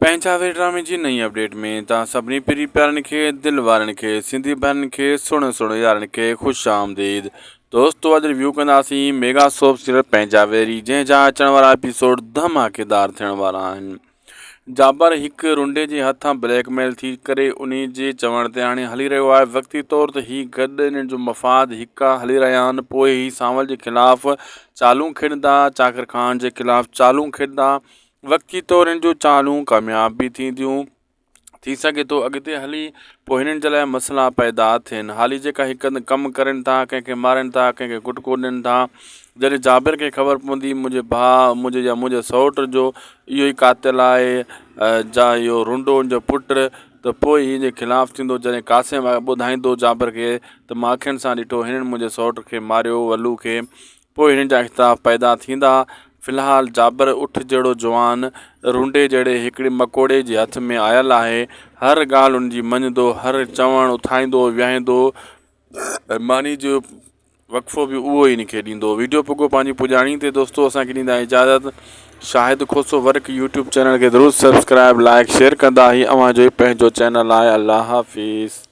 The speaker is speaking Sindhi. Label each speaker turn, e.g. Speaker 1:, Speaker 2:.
Speaker 1: پنهنجا وير ڊرامي جي نئين اپڊيٽ ۾ توهان سڀني پرين پيارن کي دل وارن کي سنڌي ڀائرن کي سهڻن سهڻن يارن کي خوش آمديد دوستو اڄ ريويو ڪنداسين ميگا سوپ سيريل پنهنجا ويري جنهن جا اچڻ وارا ايپيسوڊ ڌماڪيدار ٿيڻ وارا آهن جابر هڪ رنڊي جي هٿان بليڪ ميل ٿي ڪري انهي جي چوڻ تي هاڻي هلي رهيو آهي وقتي طور ته هي گڏ انهن جو مفاد هڪ هلي رهيا آهن پوء هي سانول جي خلاف چالون کيڏندا چاڪر خان جي خلاف چالون کيڏندا وقتي طور هن جون چالون ڪامياب به ٿينديون. ٿي سگهي ٿو اڳتي هلي پوء هنن جي لاء مسئلا پيدا ٿين. حالي جيڪا هڪ هنڌ ڪم ڪرين ٿا، ڪنهن کي مارين ٿا، ڪنهن کي گٽڪو ڏين ٿا. جڏهن جابر کي خبر پوندي منهنجي ڀاء منهنجي يا منهنجي سئوٽ جو اهو ئي قاتل آهي جا اهو رنڊو ان جو پٽ ته پوء هن جي خلاف ٿيندو. جڏهن قاسم ٻڌائيندو جابر کي ته مان اکين سان ڏٺو هنن منهنجي سئوٽ کي ماريو ولو کي. پوء هنن جا اختلاف پيدا ٿيندا. في الحال جابر اٺ جهڙو جوان رونڊي جهڙي هڪڙي مڪوڙي جي هٿ ۾ آيل آهي. هر ڳالهه ان جي مڃندو، هر چوڻ اٿائيندو ويهائيندو ۽ ماني جو وقفو به اهو ئي هن کي ڏيندو. ويڊيو پڳو پنهنجي پڄاڻي تي دوستو اسان کي ڏيندا اجازت. Shahid Khoso work YouTube channel کي ضرور سبسڪرائب لائڪ شيئر ڪندا هي اوهان جو ئي پنهنجو چينل آهي الله حافظ.